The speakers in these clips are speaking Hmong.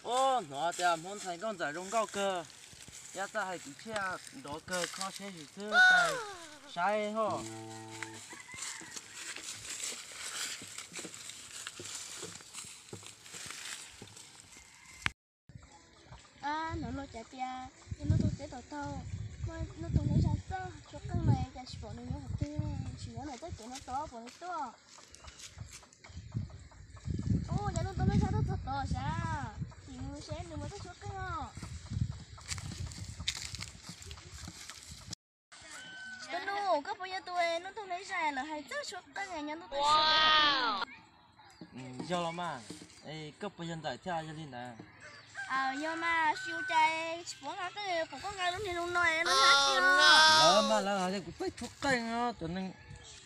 Ub, hnov tias Hmoob ntxhais nkauj ntxawm zoo nkauj kawg, yog txawj hais kwv txhiaj nrov kawg, kho siab xwb, saib hos. Hnov luag cas tias yog hnub toog teb tom taug, muaj hnub toog neb zag txawj tshuab qeej no, cas tsis pom nws nyob qhov twg, tsis nyob ntawm txoj kev no tod puas nws tuaj. Ub, yog hnub toog neb zag tuaj txog tod sav, tim mus seb nws muaj txawj tshuab qeej os. Tus nus, koj puas yog tus hnub toog neb zag lawv hais txawj tshuab qeej nyob hnub toog neb zag? Yog los mas, koj puas yog ntxawm thiab yog li ntawd? Yog mas, tsis ua cas, tsis pom nqa qeej, pom koj nqa lub niag zoo no no thiab tsis? Lawv mas lawv hais tias kuv txawj tshuab qeej, cov neeg,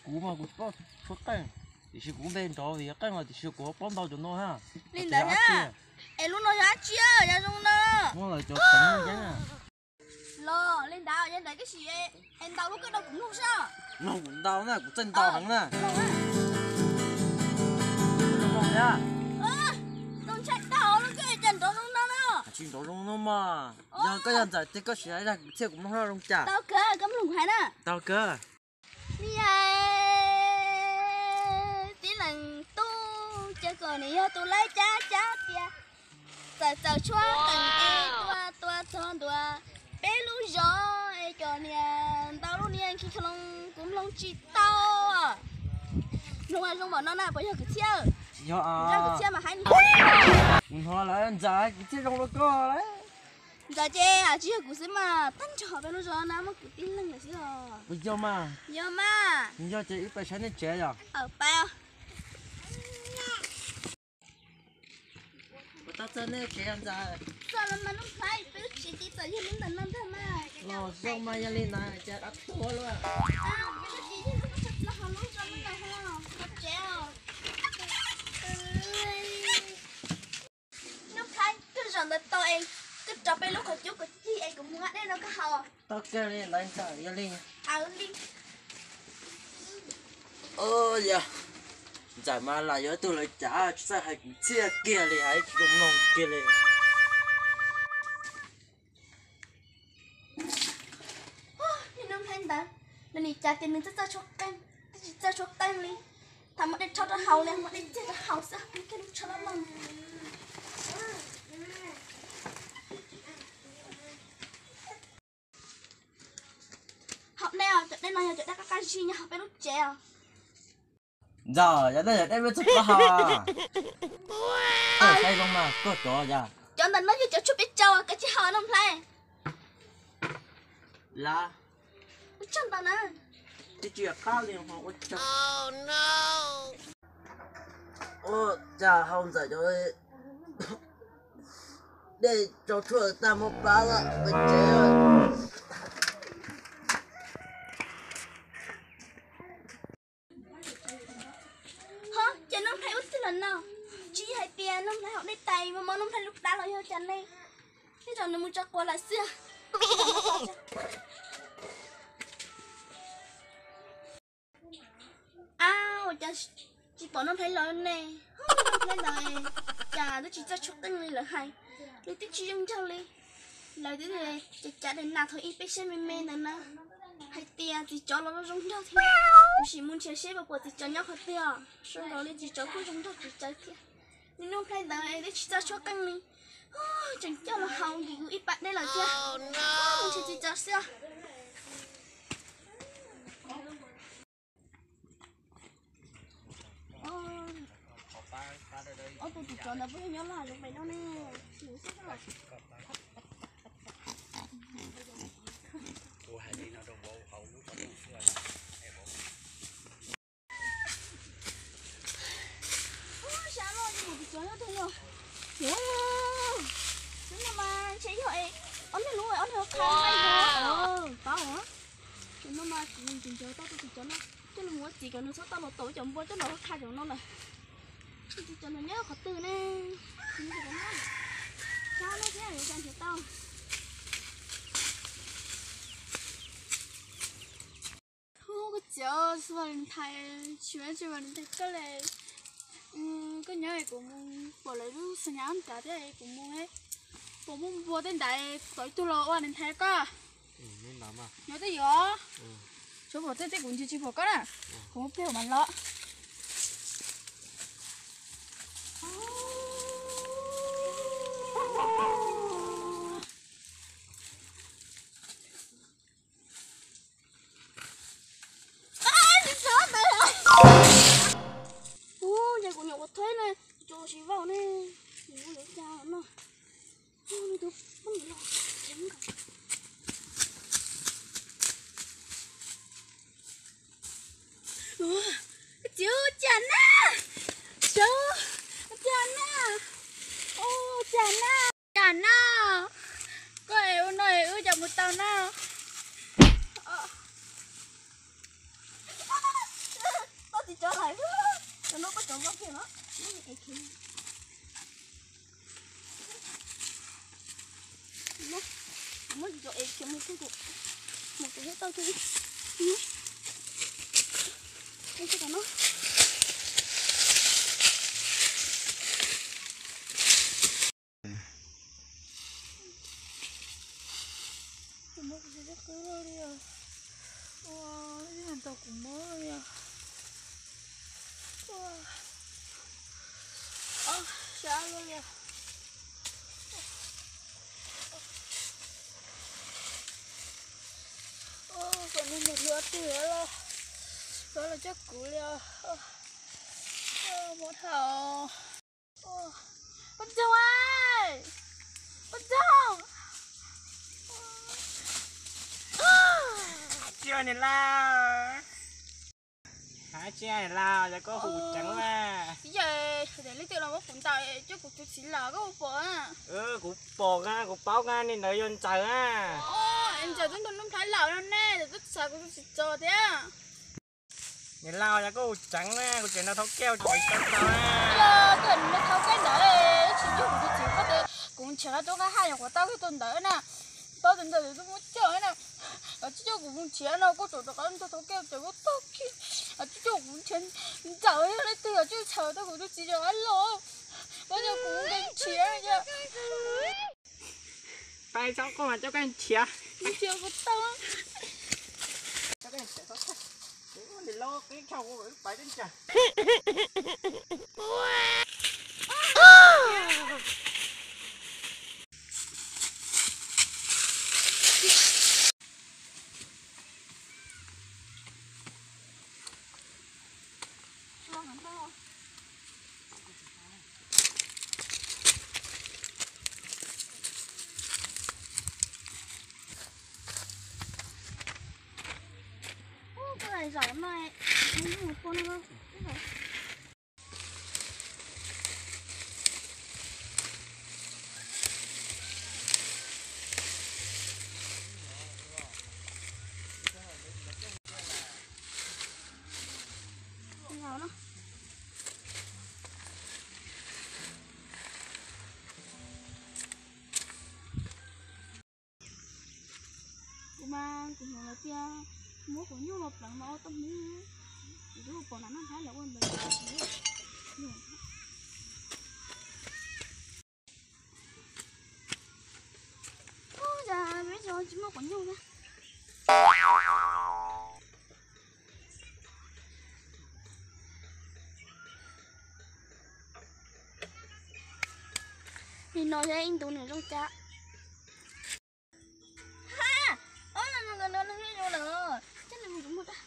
kuv mas kuv tsis paub tshuab qeej, tiam sis kuv npe nrov vim qeej los tiam sis kuv paub ntau cov no ha. Li ntawd thiab? Es lub no yog dab tsi, yog zoo no? Muab lawv cov teev yeeb. Los li ntawd, yog ntawd tab sis es ntaus lub koj rau kuv mloog saib. Mloog kuv ntaus na, kuv txawj ntaus heev na. Mloog thiab. Tau ntshai tau lub koj cas nrov zoo no no. Tsis nrov zoo no mas. Yog koj yog ntxawm tiag koj sim hais zaj kwv txhiaj kuv mloog zoo cas. Tau kawg, koj mloog kuv hais na. Tau kawg. Niag tib leeg tub ces kom nws yog tus lawv cab cab tias txawm txawm tshuab qeej es tua tua txog ntua peb lub zos es cov niag ntau lub niag khi kha loo kuv mloog tsis tau. Mloog zoo npaum no na puas yog kwv txhiaj? Yog kwv txhiaj mas hais. Kuv hnov lawv ntxawm kwv txhiaj zoo dua koj. Ntxawm ces tsis yog kuv xwb mas, tag nrho peb lub zos na muaj kuv tib leeg lawm xwb os. Puas yog mas? Yog mas. Yog ces wb pais saib nej tsev yom. Pais. Puas tau txog nej tsev ntxawm? Txog los mas Nuj Nplhaib, peb lub tsev ces txawm yog lub ntawm no ntag mas. Los zoo mas yog li ntawd ces dab tuag luaj. Peb lub tsev yog lub no txog plaws hauv lub zos no ntag, hauv tsev os. Nuj Nplhaib, koj zaum ntawd tau es koj rau peb lub qhov cub kom cig es kuv mus nqa dej rau koj haus. Tau kawg li ntawd ntxawm, yog li. Yog ntxawm mas lam yog ib tug lawv cav tsis txawj hais kwv txhiaj kiag li, hais tsis zoo mloog kiag li. Niag Nuj Nplhaib ntawd, nws nim cas tias nws txawj txawj tshuab qeej, twb tsis txawj tshuab qeej li. Thaum muaj dej rho rau haus li, muaj dej ceg rau haus xwb, muaj kiag lub tsho loj loj. Haus dej os, cov dej no yog cov dej qab qab zig nyob hauv peb lub tsev os. Ntxawm, yog dej yog dej peb txhob pab haus. Koj saib zoo mas koj cov yog. Cov ntawm no yog cov tshuaj peb tsaug, koj tsis haus Nuj Nplhaib. Lav. Ua tsaug ntau na. Twb tsis qab li ho ua tsaug. Ua cas haus ntxawm cov dej tsaug tshuaj tag muab plab lawm peb tsev. Ho, ces Nuj Nplhaib ua twg los no? Tsis hais tias Nuj Nplhaib haus dej tas muab mob Nuj Nplhaib lub plab los yog cas ne? Tej zaum nws mus tso quav lawm xwb. Ab, ua cas tsis pom Nuj Nplhaib los ne? Nuj Nplhaib ntawd cas twb tsis txawj tshuab qeej li lawv hais, nws twb tsis zoo nraug li. Lawv twb cav cav daim nas thaum ub peb saib me me ntawd na, hais tias txiv tsov los zoo nraug thiab. Kuv sim mus nrhiav seb puas pom txiv tsov nyob qhov twg os. Zoo nkaus li txiv tsov kuj zoo nraug txiv tsawv thiab. Niag Nuj Nplhaib ntawd twb tsis txawj tshuab qeej li. Tseem coj los haus nkim kuv ib pas dej lawm thiab. Mus nrhiav txiv tsov xwb. Ob tug txiv tsov ntawd puas yog nyob loj hav zoov pem no ne? Sab loj li mus txiv tsov nyob twg no. Tus no mas ntshe yog ob niag lub ob niag qha nqaij no. Paub os. Tus no mas kuv ntseeg tau tus txiv tsov no coj los mus ua txiv kom nws txhob tau los tom cov npua coj los ua qha zaum no lawm. Tus txiv tsov no nyob qhov twg ne? Sab no thiab yuav ua cas nrhiav tau. Hu, koj txiv, xyov Valentine, tsis muaj tsis Valentine koj li. Koj nyob kuv mus pom lawv lub xas nyas nrad thiab kuv mus, puas muaj npua tej ntawd, tau ib tug los ua nws nthe koj. Nyob twj ywm, tsuav pom tej kuv ntsia tsis pom koj na, kuv muab pliag mas los. Ub, ces kuv nyuam qhuav thuav ne, tsis vaub ne, kuv ua li cas no. Ub, nws tus poj niam los khiav nkaus. Ua, txiv, cas na, txiv, cas na, ua cas na, cas na, koj es ua no es wb cas mus tau na. Tau tsis cov lawm, cov no koj cov vau kiag no. Muab cov es khiav mus, mus tus thiab tau kiag. Kuv mob kuv tsis txawj qw li os. Ua, ib tau kuv mob li os. Ua, sab luaj li os. Ua, kom nws mus hlua twg los, los coj kuv li os. Mob dhau. Poj ntxoog, poj ntxoog. Tsis niam laus, hais tsis niam laus, yog koj hu tseev mas. Txiv yawg, leej twg los muab kuv ntaus, coj kuv tus txiv los koj puas pom? Kuv pom na, kuv paub na, niag ntawd yog Ntxawm na. Ntxawm twb nrog Nuj Nplhaib laus no ne, twb txhav kuv tus txiv txo thiab. Niam laus, yog koj hu tseev na, kuv tseem nrog Thauj Kej hu tseev tau tau na. Yog koj nrog Thauj Kej ntawd tsis yog kuv tus txiv, koj tias kuv nrhiav qab roob qab hav nyuam qhuav tau koj tus ntawd na. Tau tus ntawd twb muab coj na. Tsis coj kuv mus nrhiav no, koj tseem rov qab nrog Thauj Kej tseem muab tag kiag. Tsis coj kuv nrhiav Ntxawm, yog leej twg tsis txhav tau kuv tus txiv rov qab los, koj coj kuv mus nrhiav. Pais tso koj mas coj koj nrhiav. Nrhiav kuv tau. Coj koj nrhiav txhob txhawj. Niam laus, qeb dhau pais teb ntsa. Ub, koj zaum no, mus pua no. Kuv mas kuv hnov lawv tias muab quav nyuj los pleev mas ua tau hmoov, kuv twb pom nam noj haib lawv ua ntawd. Ub, cas peb tsis muaj quav nyuj thiab. Nim no yog ib ntus nws zoo cas. Ha, ob no nws nws nws nws lawm, coj nws mus rau muag tag.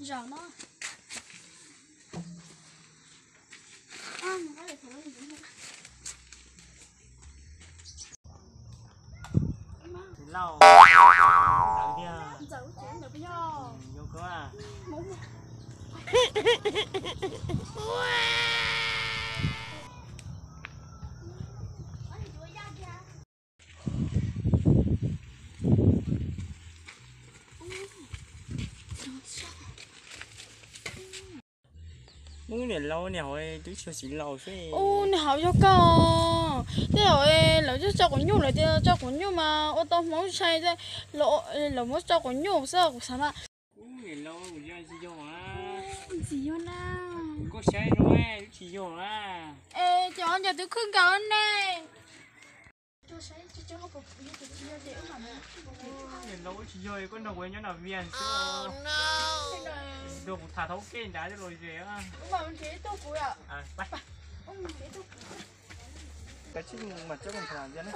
Zaum no. Lauj, ntawd tiag. Ntxawm, ntxawm, ntxawm, yog koj. Ub, niam laus, niam hauv twb tsis yog txiv laus xwb. Ub, niam hauv yog koj. Tej zaum lawv tso quav nyuj, lawv tias tso quav nyuj mas ua tau hmoov tshais, lawv muab tso quav nyuj xwb kuv xav mas. Ub, niam laus, kuv yog tsis yog a. Tsis yog na. Koj saib no, twb tsis yog a. Es cov ncaws twb khwb nkaus ne. Niam laus, tsis yog, koj nrog kuv nyob nram Vias xwb. Nrog kuv tham thaum ub kej nrad coj los ze. Kav tsij mus mas coj mus tham ntxiv na.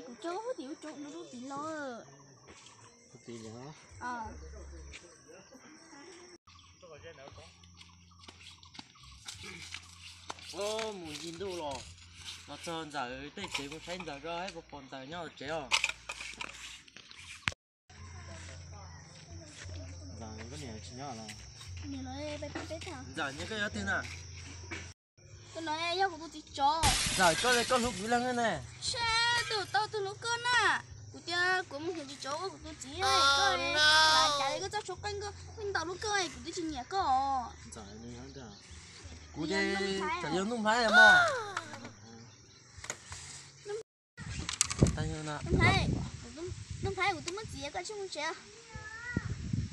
Kuv coj tim ub, tim lub tim los. Mus ncig ntuj los, los txog Ntxawm tej tsev, kuv saib Ntxawm zoj, puas pom Ntxawm nyob tsev os. Ntxawm, koj niam tsis nyob los? Ntxawm, nyob koj yog twg na? Tus no yog kuv tus txiv tsov. Ntxawm, koj, koj hlub kuv ib leeg ne. Seb tus tau tus hlub koj na. Kuv tias kuv mus hlub txiv tsov ua kuv tus txiv, koj, cas li koj txoj tshuab qeej koj, koj ntaus hlub koj, kuv twb tsis nyiam koj. Kuv ces txawm yog Nuj Nplhaib mog. Nuj Nplhaib, kuv twb muaj txiv, koj tsij mus tsev.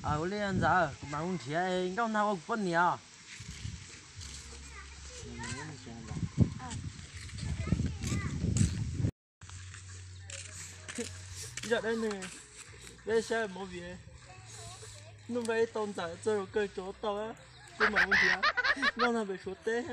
Ua li Ntxawm, kuv mam mus nrhiav nkauj nag ua kuv poj niam. Zaj dab neeg, peb saib movie, Nuj Nplhaib tau Ntxawm txog zaum kawg tsuav tau, kuv mam mus nrhiav nkauj nag pem Suav teb.